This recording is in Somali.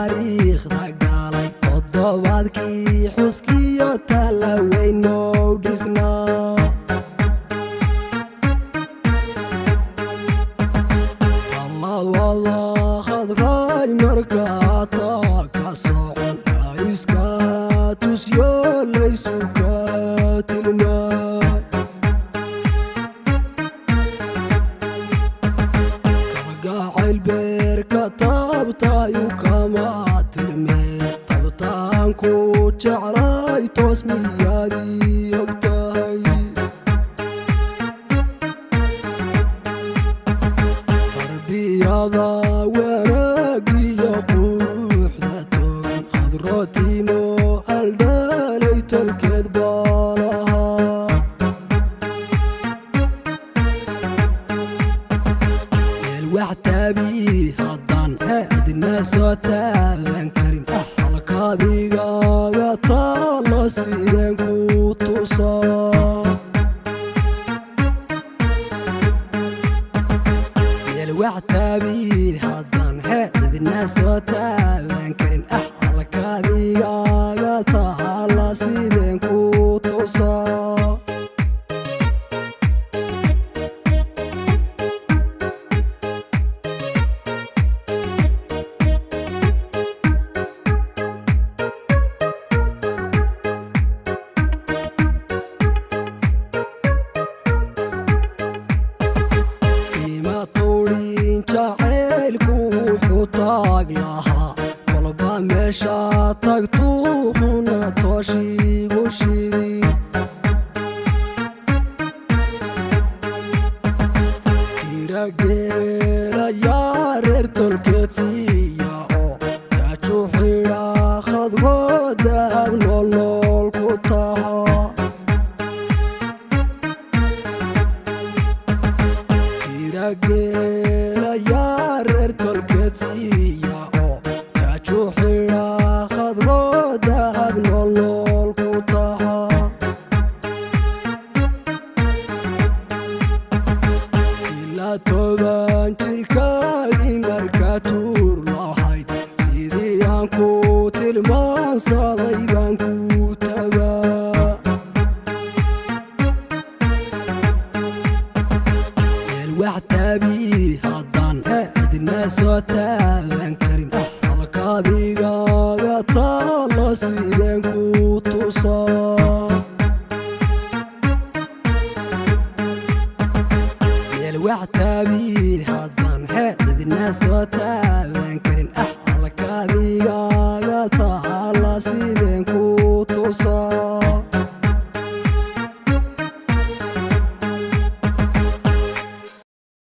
Taariikhda gaalay toddobaadkii xuskiyo tala weyn mow dhisnaa. Talabada khadray markaa taa ka socon iska tusyo laysu ka tilmaa. Kalgacayl beerka taabtayu kama tirmee, tabtaanku jeclay toos miyaadii ogtahay? Tarbiyada wanaagiyo quruxda togan, khadrootimo haldhalay tolkeed baa lahaa. Meel wax taabi haddaan cidna soo taaban karin, halkaadigaga taalo sideen ku tusaa? Meel wax taabi haddaan cidna soo taaban karin, halkaadigaga taala sideen ku tusaa? Ima turin jacaylku wuxuu taag lahaa, kolba meesha tagtuuxuna tooshiigu shidi. Tirageelayaa reer tolkeed siiya oo taaju xidha, khadroodaab noolnool ku taha. Tirageelayaa reer tolkeed siiya oo taaju xidha, khadroodaab noolnool ku taha. Ilaa 10 jirkaagii markaa tuur lahayd, sidii aan ku tilmaansaday baan ku tabaa. Meel wax taabi haddaan cidna soo taaban karin, halkaadigaga taalo sideen ku tusaa? Meel wax taabi haddaan cidna soo taaban karin, halkaadigaga taala sideen ku tusaa?